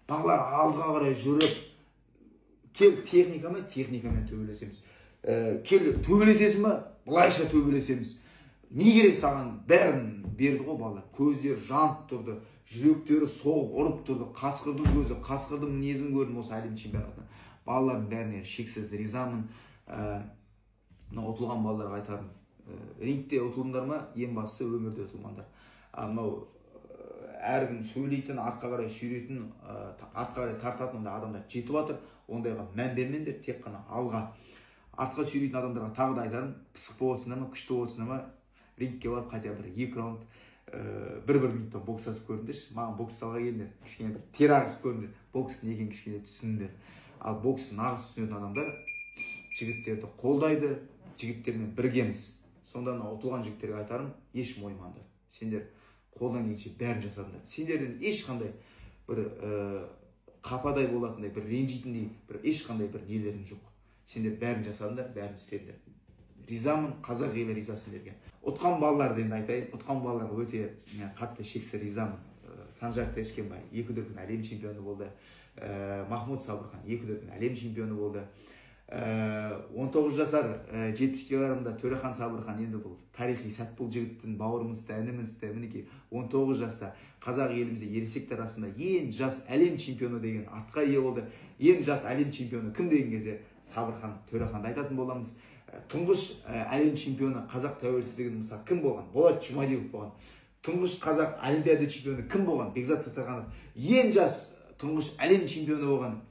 Балалар алға қарай жүріп кел, техника ма, техникамен төбелесеміз. Кел, төбелесесің ба, былайша төбелесеміз. Не керек саған, бәрін берді ғой балалар. Көздері жанып тұрды, жүректері соғып ұрып тұрды. Қасқырдың көзі, қасқырдың мінезін көрдім осы әлем чемпионатында. Балалардың бәріне шексіз ризамын. Мынау ұтылған балаларға айтарым: рингте ұтылдыңдар ма, ең бастысы өмірде ұтылмаңдар. А мынау әркім сөйлейтін, артқа қарай сүйрейтін, артқа қарай тартатын ондай адамдар жетіп жатыр. Ондайға мән бермеңдер, тек қана алға. Артқа сүйрейтін адамдарға тағы да айтарым: пысық болып отырсыңдар ма, күшті болып отырсыңдар ма, рингке барып хотя бы бір екі раунд, бір бір минуттан бокстасып көріңдерші. Маған бокс залға келіңдер, кішкене бір тер ағызып көріңдер, бокс не екенін кішкене түсініңдер. Ал боксты нағыз түсінетін адамдар жігіттерді қолдайды, жігіттермен біргеміз. Сонда мына ұтылған жігіттерге айтарым: еш мойымаңдар, сендер қолдан келгенше бәрін жасадыңдар. Сендерден ешқандай бір қападай болатындай, бір ренжитіндей бір ешқандай бір нелерің жоқ. Сендер бәрін жасадыңдар, бәрін істедіңдер. Ризамын, қазақ елі риза сендерге. Ұтқан балаларды енді айтайын. Ұтқан балаларға өте қатты шексіз ризамын. Санжар Тешкенбай екі дүркін әлем чемпионы болды. Махмуд Сабырхан екі дүркін әлем чемпионы болды. 19 жасар, 70 килограммда Төрехан Сабырхан. Енді бұл тарихи сәт, бұл жігіттің, бауырымызды, інімізді. Мінекей, 19 жаста қазақ елімізде ересектер арасында ең жас әлем чемпионы деген атқа ие болды. Ең жас әлем чемпионы кім деген кезде Сабырхан Төреханды айтатын боламыз. Тұңғыш әлем чемпионы қазақ тәуелсіздігінің, мысалы, кім болған? Болат Жұмадилов болған. Тұңғыш қазақ олимпиада чемпионы кім болған? Бекзат Саттарханов. Ең жас тұңғыш әлем чемпионы болған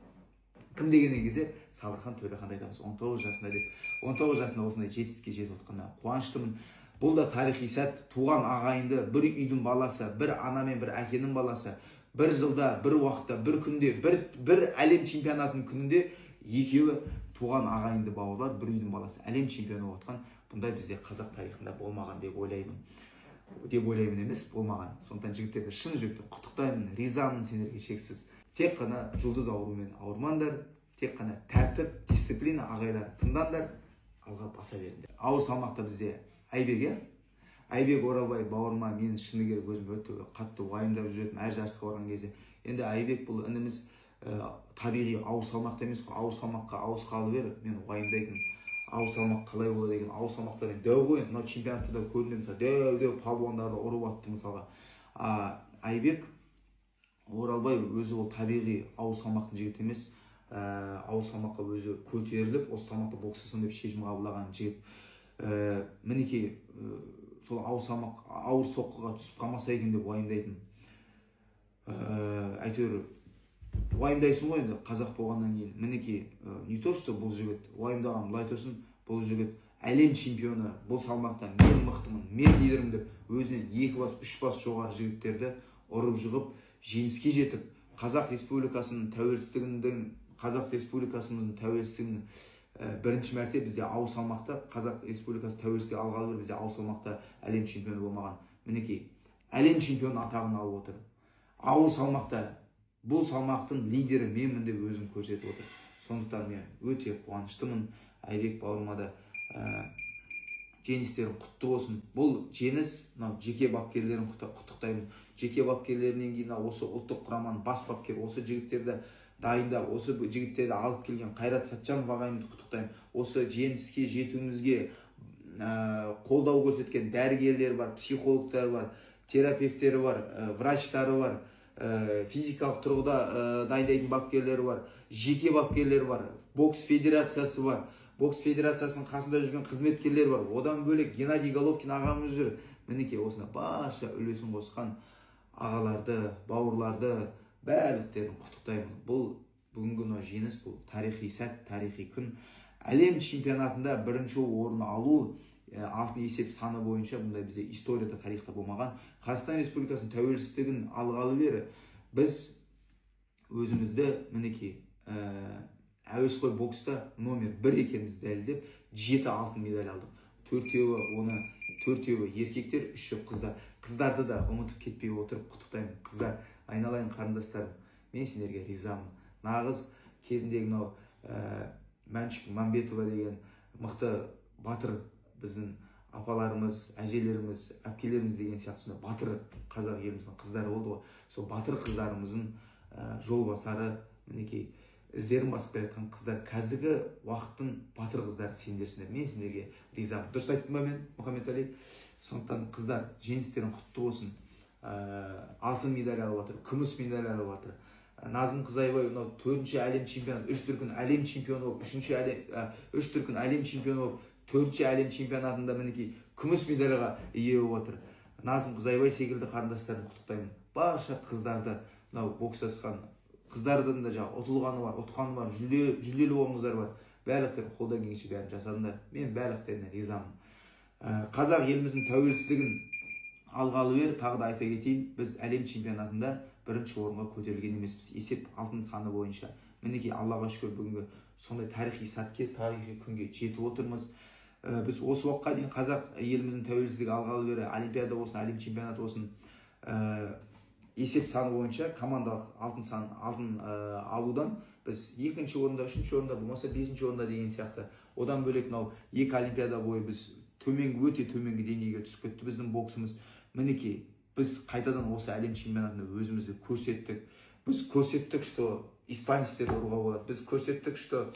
кім деген кезде Сабырхан Төреханды айтамыз 19 жасында деп. 19 жасында осындай жетістікке жетіп отқанына қуаныштымын. Бұл да тарихи сәт. Туған ағайынды, бір үйдің баласы, бір ана мен бір әкенің баласы бір жылда, бір уақытта, бір күнде, бір әлем чемпионатының күнінде екеуі туған ағайынды бауырлар, бір үйдің баласы әлем чемпионы болып отқан. Бұндай бізде қазақ тарихында болмаған деп ойлаймын, деп ойлаймын емес, болмаған. Сондықтан жігіттерді шын жүректен құттықтаймын, ризамын сендерге шексіз. Тек қана жұлдыз ауруымен ауырмаңдар, тек қана тәртіп, дисциплина, ағайлар тыңдаңдар, алға баса беріңдер. Ауыр салмақта бізде Айбек, иә, Айбек Оралбай бауырыма мен шыны керек өзім өте қатты уайымдап жүретінмін әр жарысқа барған кезде. Енді Айбек бұл ініміз табиғи ауыр салмақта емес қой. Ауыр салмаққа ауысқалы бері мен уайымдайтынмын: ауыр салмақ қалай болады екен? Ауыр салмақта енді дәу ғой енді. Мынау чемпионатта да көрінді, мысалы, дәу дәу палуандарды ұрып атты мысалға. А Айбек Оралбай өзі ол табиғи ауыр салмақтың жігіті емес. Ауыр салмаққа өзі көтеріліп, осы салмақта бокстасам деп шешім қабылдаған жігіт. Мінекей, сол ауыр салмақ ауыр соққыға түсіп қалмаса екен деп уайымдайтынмын. Әйтеуір уайымдайсың ғой енді қазақ болғаннан кейін. Мінекей, не то что бұл жігіт уайымдаған былай тұрсын, бұл жігіт әлем чемпионы, бұл салмақта мен мықтымын, мен лидермін деп өзінен екі бас, үш бас жоғары жігіттерді ұрып жығып, жеңіске жетіп, Қазақ Республикасының тәуелсіздігінің бірінші мәрте бізде ауыр салмақта, Қазақ Республикасы тәуелсіздік алғалы бері бізде ауыр салмақта әлем чемпионы болмаған. Мінекей, әлем чемпионы атағын алып отыр ауыр салмақта. Бұл салмақтың лидері менмін деп өзін көрсетіп отыр. Сондықтан мен өте қуаныштымын. Айбек бауырыма да жеңістерің құтты болсын. Бұл жеңіс мынау жеке бапкерлерін құттықтаймын. Жеке бапкерлерінен кейін мынау осы ұлттық құраманың бас бапкері, осы жігіттерді дайындап, осы жігіттерді алып келген Қайрат Сәтжанов ағайымды құттықтаймын. Осы жеңіске жетуімізге қолдау көрсеткен дәрігерлер бар, психологтар бар, терапевтері бар, врачтары бар, физикалық тұрғыда дайындайтын бапкерлері бар, жеке бапкерлері бар, бокс федерациясы бар, бокс федерациясының қасында жүрген қызметкерлер бар. Одан бөлек Геннадий Головкин ағамыз жүр. Мінекей, осына барша үлесін қосқан ағаларды, бауырларды, барлықтерін құттықтаймын. Бұл бүгінгі мынау жеңіс, бұл тарихи сәт, тарихи күн. Әлем чемпионатында бірінші орын алу, алтын есеп саны бойынша бұндай бізде историяда, тарихта болмаған. Қазақстан Республикасының тәуелсіздігін алғалы бері біз өзімізді, мінекей, әуесқой бокста номер бір екенімізді дәлелдеп, жеті алтын медаль алдық. Төртеуі, оны төртеуі еркектер, үші қыздар. Қыздарды да ұмытып кетпей отырып құттықтаймын. Қыздар, айналайын қарындастарым, мен сендерге ризамын. Нағыз кезіндегі мынау Мәншүк Мәмбетова деген мықты батыр біздің апаларымыз, әжелеріміз, әпкелеріміз деген сияқты сондай батыр қазақ еліміздің қыздары болды ғой. Сол батыр қыздарымыздың Жолбасары, мінекей, іздерін басып келе жатқан қыздар, қазіргі уақыттың батыр қыздары сендерсіңдер. Мен сендерге ризамын. Дұрыс айттым ба мен, Мұхаммедәли? Сондықтан, қыздар, жеңістерің құтты болсын. Алтын медаль алып жатыр, күміс медаль алып жатыр. Назым Қызайбай мынау төртінші әлем чемпионы, үш дүркін әлем чемпионы болып, үшінші әлем, үш дүркін әлем чемпионы болып, төртінші әлем чемпионатында, мінекей, күміс медальға ие болып отыр. Назым Қызайбай секілді қарындастарымды құттықтаймын. Барша қыздарды, мынау бокстасқан қыздардың да жаңағы ұтылғаны бар, ұтқаны бар, жүлделі болған қыздар бар. Барлықтары қолдан келгенше бәрін жасадыңдар. Мен барлықтарына ризамын. Қазақ еліміздің тәуелсіздігін алғалы бері, тағы да айта кетейін, біз әлем чемпионатында бірінші орынға көтерілген емеспіз есеп алтын саны бойынша. Мінекей, Аллаға шүкір, бүгінгі сондай тарихи сәтке, тарихи күнге жетіп отырмыз. Біз осы уақытқа дейін, қазақ еліміздің тәуелсіздігі алғалы бері, олимпиада болсын, әлем чемпионаты болсын, есеп саны бойынша командалық алтын сан, алтын алудан біз екінші орында, үшінші орында, болмаса бесінші орында деген сияқты. Одан бөлек, мынау екі олимпиада бойы біз төменгі, өте төменгі деңгейге түсіп кетті біздің боксымыз. Мінекей, біз қайтадан осы әлем чемпионатында өзімізді көрсеттік. Біз көрсеттік, что испанецтерді ұруға болады. Біз көрсеттік, что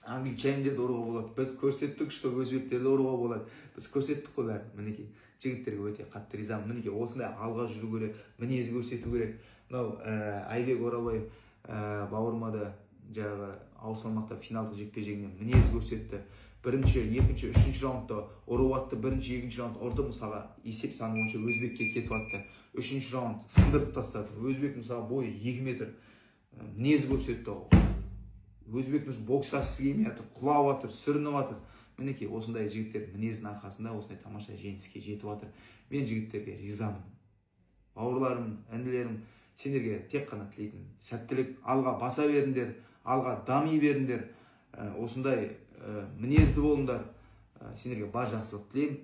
англичандерді ұруға болады. Біз көрсеттік, что өзбектерді ұруға болады. Біз көрсеттік қой бәрін. Мінекей, жігіттерге өте қатты ризамын. Мінекей, осындай алға жүру керек, мінез көрсету керек. Мынау Айбек Оралбай бауырыма да жаңағы ауыр салмақта финалдық жекпе жегінен мінез көрсетті. Бірінші, екінші, үшінші раундта ұрып атты. Бірінші, екінші раунд ұрды, мысалға, есеп саны бойынша өзбекке кетіп атты. Үшінші раунд сындырып тастады. Өзбек, мысалы, бойы 2 метр. Мінез көрсетті. Өзбектің уже бокстасқысы келмей жатыр, құлап жатыр, сүрініп жатыр. Мінекей, осындай жігіттер мінезінің арқасында осындай тамаша жеңіске жетіп жатыр. Мен жігіттерге ризамын. Бауырларым, інілерім, сендерге тек қана тілейтінім сәттілік. Алға баса беріңдер, алға дами беріңдер. Осындай мінезді болыңдар. Сендерге бар жақсылық тілеймін,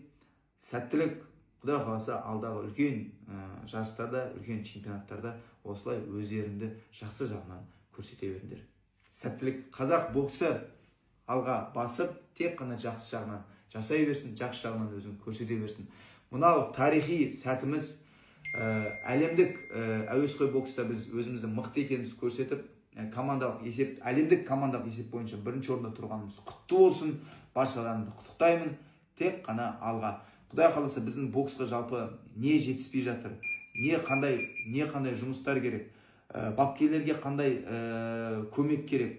сәттілік. Құдай қаласа, алдағы үлкен жарыстарда, үлкен чемпионаттарда осылай өздеріңді жақсы жағынан көрсете беріңдер. Сәттілік! Қазақ боксы алға басып, тек қана жақсы жағынан жасай берсін, жақсы жағынан өзін көрсете берсін. Мынау тарихи сәтіміз, әлемдік әуесқой бокста біз өзіміздің мықты екенімізді көрсетіп, командалық есеп, әлемдік командалық есеп бойынша бірінші орында тұрғанымыз құтты болсын. Баршаларыңды құттықтаймын. Тек қана алға! Құдай қаласа, біздің боксқа жалпы не жетіспей жатыр, не қандай жұмыстар керек, бапкерлерге қандай көмек керек,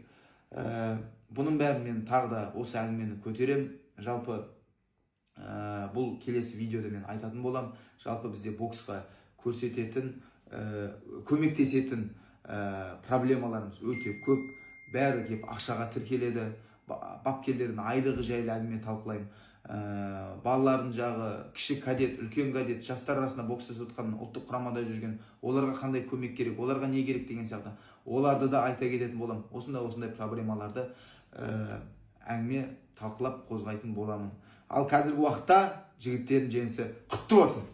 бұның бәрін мен тағы да осы әңгімені көтеремін. Жалпы, бұл келесі видеода мен айтатын боламын. Жалпы, бізде боксқа көрсететін, көмектесетін проблемаларымыз өте көп. Бәрі келіп ақшаға тіркеледі. Бапкерлердің айлығы жайлы әңгіме талқылаймын. Балалардың жағы, кіші кадет, үлкен кадет, жастар арасында бокс жасап жатқан, ұлттық құрамада жүрген, оларға қандай көмек керек, оларға не керек деген сияқты, оларды да айта кететін боламын. Осындай осындай проблемаларды әңгіме талқылап, қозғайтын боламын. Ал қазіргі уақытта жігіттердің жеңісі құтты болсын!